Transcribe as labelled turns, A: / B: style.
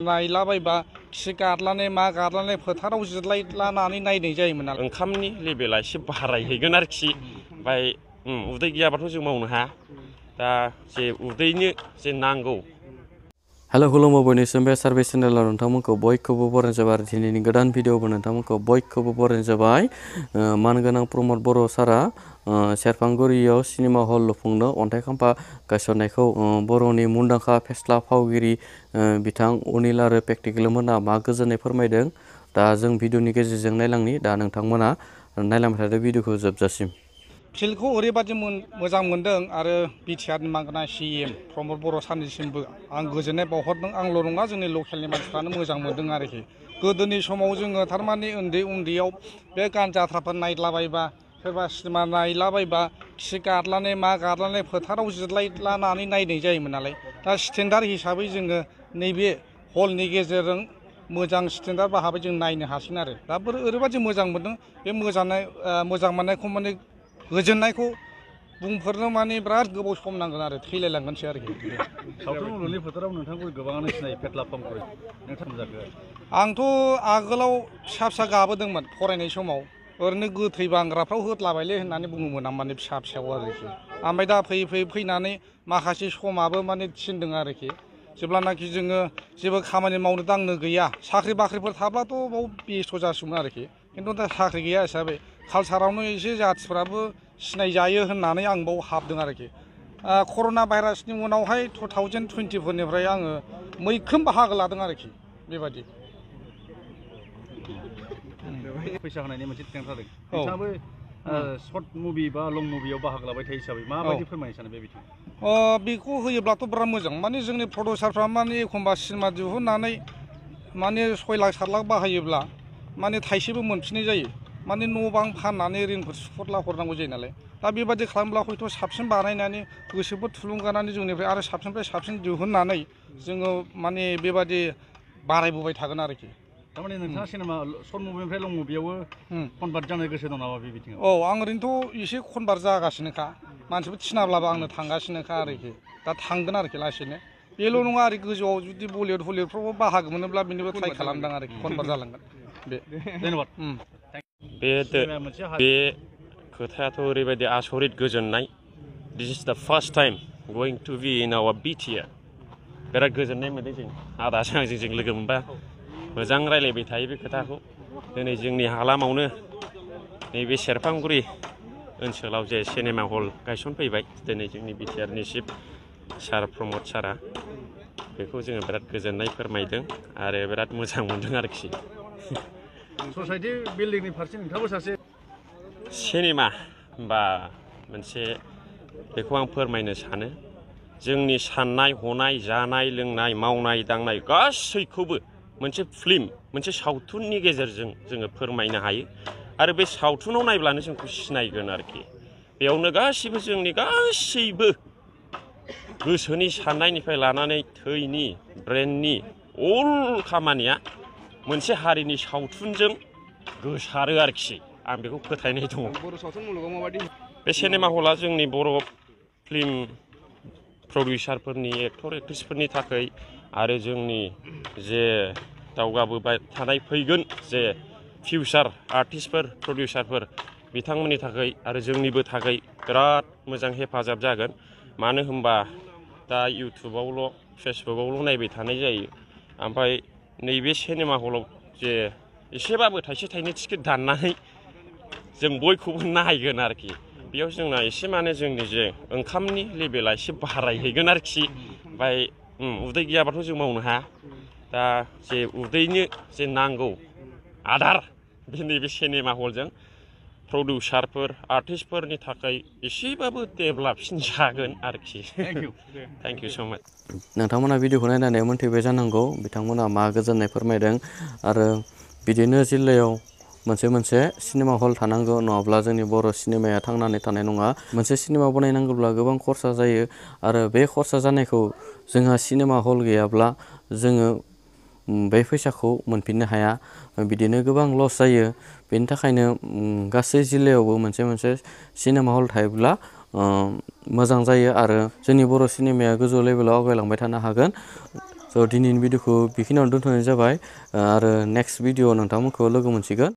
A: नायलाबायबा खि गारलानाय मा गारलानाय फोथाराव जिरायलानानै नायनाय जायोमोन नालाय
B: ओंखामनि लेभेला एसे बारायहैगोन आरोखि ओमफ्राय उदै गैयाबाथ' जों मावनो हाया दा जे उदैनो जे नांगौ।
C: हेल' खुलुमबाय बयनिसिम बे सार्भिस चेनेलाव नोंथांमोनखौ बयखौबो बरायनाय जाबाय आरो दिनैनि गोदान भिडिअबो नोंथांमोनखौ बयखौबो बरायनाय जाबाय। मानगोनां प्रमद बर' सारा सेरफांगुरियाव सिनेमा हल लुफुंनो अन्थाइ खाम्फा गायसननायखौ बर'नि मुंदांखा फेस्ला फावगिरि बिथां अनिल आरो प्रेक्टिकेल मोना मा गोजोननाय फोरमायदों दा जों भिडिअनि गेजेरजों नायलांनि दा नोंथांमोना नायलांबाय थादों भिडिअखौ जोबजासिम।
A: फिल्डखौ ओरैबादि मोजां मोनदों आरो बिटिआरनि मानगोना CM प्रमद बर' सारनिसिमबो आं गोजोननाय बावहरदों। आंल' नङा जोंनि लकेलनि मानसिफ्रानो मोजां मोनदों आरोखि। गोदोनि समाव जोङो थारमाने उन्दैयाव बे गान जाथ्राफोर नायलाबायबा सोरबा सिनेमा नायलाबायबा खि गारलानाय मा गारलानाय फोथाराव जिरायलानानै नायनाय जायोमोन नालाय दा स्टेन्डार्ड हिसाबै जोङो नैबे हलनि गेजेरजों मोजां स्टेन्डार्ड बाहाबै जों नायनो हासिगोन आरो दा ओरैबादि मोजां मोनदों। बे मोजां मोननायखौ माने गोजोननायखौ बुंफोरनो माने बिराद गोबाव सम नांगोन आरो थैलायलांगोनसो आरोखि।
D: सावथुन मुलुगनि फोथाराव नोंथांखौ गोबाङानो सिनायो फेस्ला फावगिरि नोंथां जाखो।
A: आंथ' आगोलाव फिसा गाबोदोंमोन फरायनाय समाव ओरैनो गोथै बांग्राफ्राव होदलाबायलै होननानै बुङोमोन आं माने फिसायाव आरोखि। ओमफ्राय दा फैनानै माखासे समाबो माने थिनदों आरोखि जेब्लानाखि जोङो जेबो खामानि मावनो दांनो गैया साख्रि बाख्रिफोर थाब्लाथ' बाव बेस्थ' जासिगौमोन आरोखि खिन्थु दा साख्रि गैया हिसाबै कालसारावनो एसे जाथिफ्राबो सिनायजायो होननानै आं बाव हाबदों आरोखि। कर'ना भाइरासनि उनावहाय 2024निफ्राय आङो मैखोम बाहागो लादों आरोखि बेबादि।
D: फैसा होनायनि मोनसे ट्रेन्ड जादों नोंथाङाबो शर्ट मुभि बा लं मुभियाव बाहागो लाबाय थायो हिसाबै माबायदि फोरमायनो सानो बे बिथिङाव?
A: बेखौ होयोब्लाथ' बिराद मोजां माने जोंनि प्रडिउसारफ्रा माने एखमबा सिनेमा दिहुननानै माने 6 लाख 7 लाख बाहायोब्ला माने थाइसेबो मोनफिननाय जायो। माने न' बां फाननानै ऋणफोर सुख'ला हरनांगौ जायो नालाय दा बेबादि खालामब्ला हयथ' साबसिन बानायनानै गोसोफोर थुलुंगानानै जोंनिफ्राय आरो साबसिननिफ्राय साबसिन दिहुननानै जोङो माने बेबादि बारायबोबाय थागोन आरोखि।
D: थारमाने नोंथाङा सिनेमा शर्ट मुभिनिफ्राय लं मुभियावबो कनभार्ट जानो गोसो दं नामा बे बिथिङाव?
A: औ आं ओरैनोथ' एसे कनभार्ट जागासिनोखा मानसिफोर थिनाब्लाबो आंनो थांगासिनोखा आरोखि दा थांगोन आरोखि लासैनो। बेल' नङा आरो गोजौआव जुदि बलिउडफ्रावबो बाहागो मोनोब्ला बेनिबो ट्राइ खालामदों आरोखि कनभार्ट जालांगोन बे।
D: धन्यबाद।
B: बे खोथायाथ' ओरैबायदि आसरित गोजोननाय। This is the first time going to be in our BTR. बिराद गोजोननाय मोनदों जों आदाजों आंजों लोगो मोनबा मोजां रायलायबाय थायो बे खोथाखौ। दिनै जोंनि हालामावनो नैबे सेरफांगुरि ओनसोलाव जे सिनेमा हल गायसनफैबाय दिनै जोंनि बिटिआरनि चिफ सार प्रमद सारा बेखौ जोङो बिराद गोजोननाय फोरमायदों आरो बिराद मोजां मोनदों आरोखि।
D: ससाइटि बिल्डिंनि फारसे नोंथाङाबो सासे
B: सिनेमा बा मोनसे बेखौ आं फोरमायनो सानो जोंनि साननाय हनाय जानाय लोंनाय मावनाय दांनाय गासैखौबो मोनसे फिल्म मोनसे सावथुननि गेजेरजों जोङो फोरमायनो हायो आरो बे सावथुनाव नायब्लानो जोंखौ सिनायगोन आरोखि। बेयावनो गासिबो जोंनि गासैबो गोसोनि साननायनिफ्राय लानानै थैनि ब्रेननि अल खामानिया मोनसे हारिनि सावथुनजों गोसारो आरोखि आं बेखौ फोथायनाय दङ।
E: बर' सावथुन मुलुगाव माबायदि
B: बे सिनेमा हला जोंनि बर' फिल्म प्रडिउसारफोरनि एक्टर एक्ट्रिसफोरनि थाखाय आरो जोंनि जे दावगाबोबाय थानाय फैगोन जे फिउचार आर्टिस्टफोर प्रडिउसारफोर बिथांमोननि थाखाय आरो जोंनिबो थाखाय बिराद मोजां हेफाजाब जागोन। मानो होनबा दा इउटुबावल' फेसबुकआवल' नायबाय थानाय जायो ओमफ्राय नैबे सिनेमा हलाव जे एसेबाबो थाइसे थाइनै टिकेट दाननानै जों बयखौबो नायगोन आरोखि। बेयाव जोंना एसे माने जोंनि जे ओंखामनि लेभेला एसे बारायहैगोन आरोखि। ओमफ्राय उदै गैयाबाथ' जों मावनो हाया दा जे उदैनो जे नांगौ आदार बे नैबे सिनेमा हलजों प्रडिउसारफोर आर्टिस्टफोरनि थाखाय एसेबाबो डेभेलपसिन जागोन आरोखि। थेंक इउ स' माच।
C: नोंथांमोना भिडिअखौ नायनानै मोनथिबाय जानांगौ बिथांमोना मा गोजोननाय फोरमायदों आरो बिदिनो जिल्लायाव मोनसे सिनेमा हल थानांगौ नङाब्ला जोंनि बर' सिनेमाया थांनानै थानाय नङा। मोनसे सिनेमा बानायनांगौब्ला गोबां खरसा जायो आरो बे खरसा जानायखौ जोंहा सिनेमा हल गैयाब्ला जोङो बे फैसाखौ मोनफिननो हाया बिदिनो गोबां लस जायो। बेनि थाखायनो गासै जिल्लायावबो मोनसे सिनेमा हल थायोब्ला मोजां जायो आरो जोंनि बर' सिनेमाया गोजौ लेभेलाव आवगायलांबाय थानो हागोन। स' दिनैनि भिडिअखौ बेखिनियावनो दोनथ'नाय जाबाय आरो नेक्स्ट भिडिअ नोंथांमोनखौ लोगो मोनसिगोन